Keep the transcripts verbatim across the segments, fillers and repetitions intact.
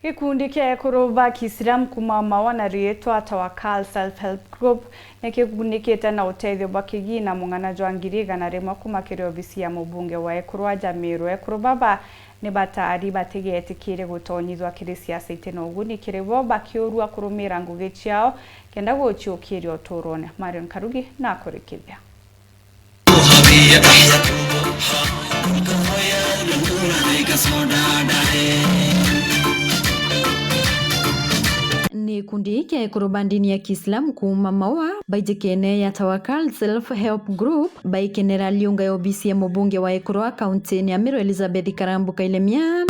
Gikundi kia ekuru ba Kiislamu kuuma Maua na riitwa Tawakal Self Help Group ni kigunikite na utethio bwa kigina mung'ana jwa ngiri igana rimwe kuuma kiri obisi ya mubunge wa ekuru aja Meru. Ekuru baba ni bataari batigetikire gutonyithua kiri siasa iti na uguni kiri bo, bakiurua kurumira ngugi ciao kenda guciukiria uturone. Marion Karugi nakurikithia. Ni gikundi kia ekuru ba ndini ya Kiislamu kuuma Maua baijikene ya Tawakal Self Help Group baikenera liunga ya obisi ya mubunge wa ekuru a kaunti ya Meru Elizabeth Karambu Kailemia.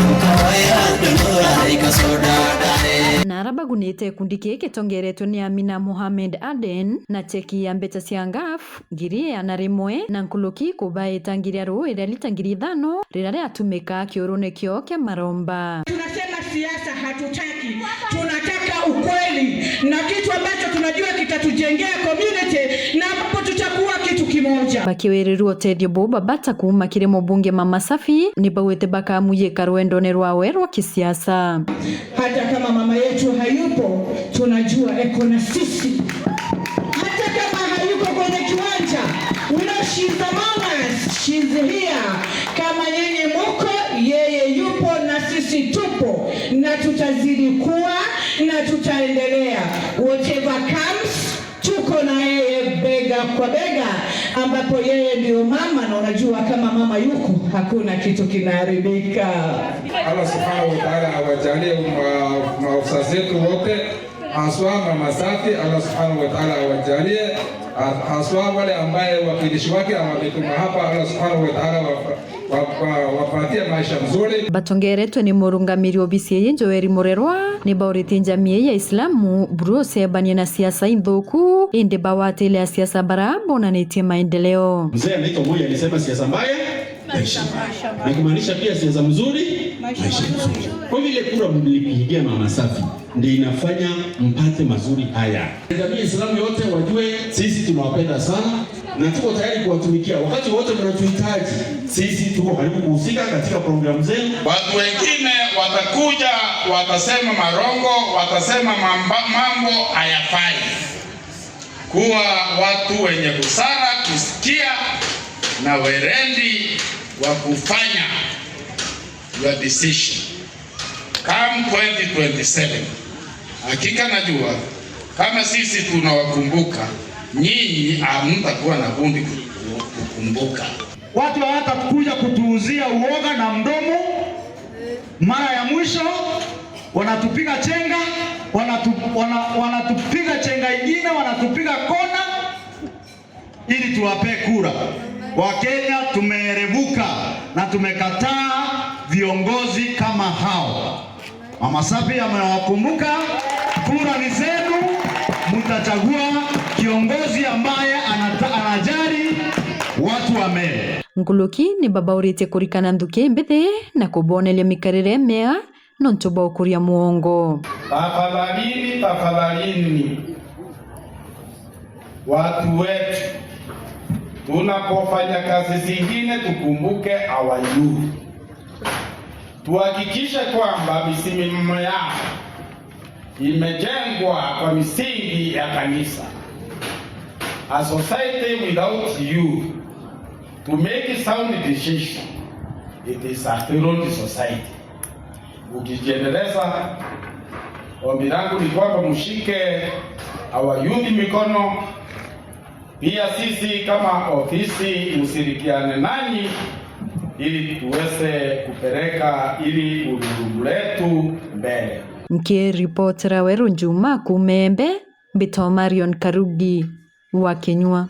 Na ara bagunite gikundi kii gitongeretwe ni Amina Mohamed Aden na cheki ya mbeca cia ngaf ngiri igana rimwe na nkuruki kubaita ngiri aru iria rita ngiri ithano riria riatumika kiurune kio kia maromba. Tunasema siasa hatutaki, tunataka ukweli na kitu ambacho tunajua kitatujengea community na ambapo tutakuwa kitu kimoja. Bakiwirirua utethio buu babata kuuma kiri mubunge Mama Safi, ni baugite bakamuyika rwendone rwawe rwa kisiasa. Hata kama mama yetu hayupo, tunajua eko na sisi. Hata kama hayuko kwenye kiwanja, we know she's among us, she's here. Kama nyinyi muko, yeye yupo na sisi tupo, na tutazidi kuwa, na tutaendelea. Whatever comes, tuko na yeye bega kwa bega, ambapo yeye ndio mama, na unajua kama mama yuko, hakuna kitu kinaharibika. Allah Subhanahu wa Ta'ala awajalie ma-, maofisa zetu wote, haswa Mama Safi, Allah Subhanahu wa Ta'ala awajalie, ha-, haswa wale ambaye wakilishi wake ametuma hapa, Allah Subhanahu wa Ta'ala wa-, wa-, wa-, wapatie maisha mzuri. Batongeretwe ni murungamiri obisi iji Joel Murerwa, ni bauritie njamii ya Islamu buru ucebanie na siasa inthuku, indi bawatile asiasa bara bonanitie maendeleo. Mzee anaitwa Moi alisema siasa mbaya, maisha mbaya. Na kumaanisha pia siasa mzuri, maisha mzuri. Kwa vile kura mlipigia Mama Safi, ndio inafanya mpate mazuri haya. Jamii Islamu yote wajue sisi tunawapenda sana na tuko tayari kuwatumikia. Wakati wote mnatuhitaji, sisi tuko karibu kuhusika katika programu zenu. Watu wengine watakuja watasema marongo, watasema mamba-, mambo hayafai. Kuwa watu wenye busara, kusikia na weledi wa kufanya your decision. Come twenty twenty-seven, hakika najua kama sisi tunawakumbuka, nyinyi hamtakuwa na budi ku-, ku-, kukumbuka. Watu hawatakuja kutuuzia uoga na mdomo. Mara ya mwisho wanatupiga chenga, wanatu-, wana-, wanatupiga chenga ingine, wanatupiga kona. Ili tuwape kura. Wakenya tumeerevuka na tumekataa viongozi kama hao. Mama Safi amewakumbuka, kura ni zenu, mtachagua kiongozi ambaye anata-, anajali watu wa Meru. Nkuruki ni babauritie kurikana nthuki mbithi na kuboneria mikarire mia nontu bwa ukuria muongo. Tafadhalini, tafadhalini, watu wetu, tunapofanya kazi zingine tukumbuke our youth. Tuhakikishe kwamba misimamo yao imejengwa kwa misingi ya kanisa. A society without youth to make sound decision, it is a failed society. Ukijiendeleza, ombi langu ni kwamba mshike our youth mikono. Pia sisi kama ofisi mshirikiane nanyi ili tuweze kupeleka ili gurudumu letu mbele. Nkiripotera Weru Njuma kuuma Embe, mbitwa Marion Karugi wa Kinyua.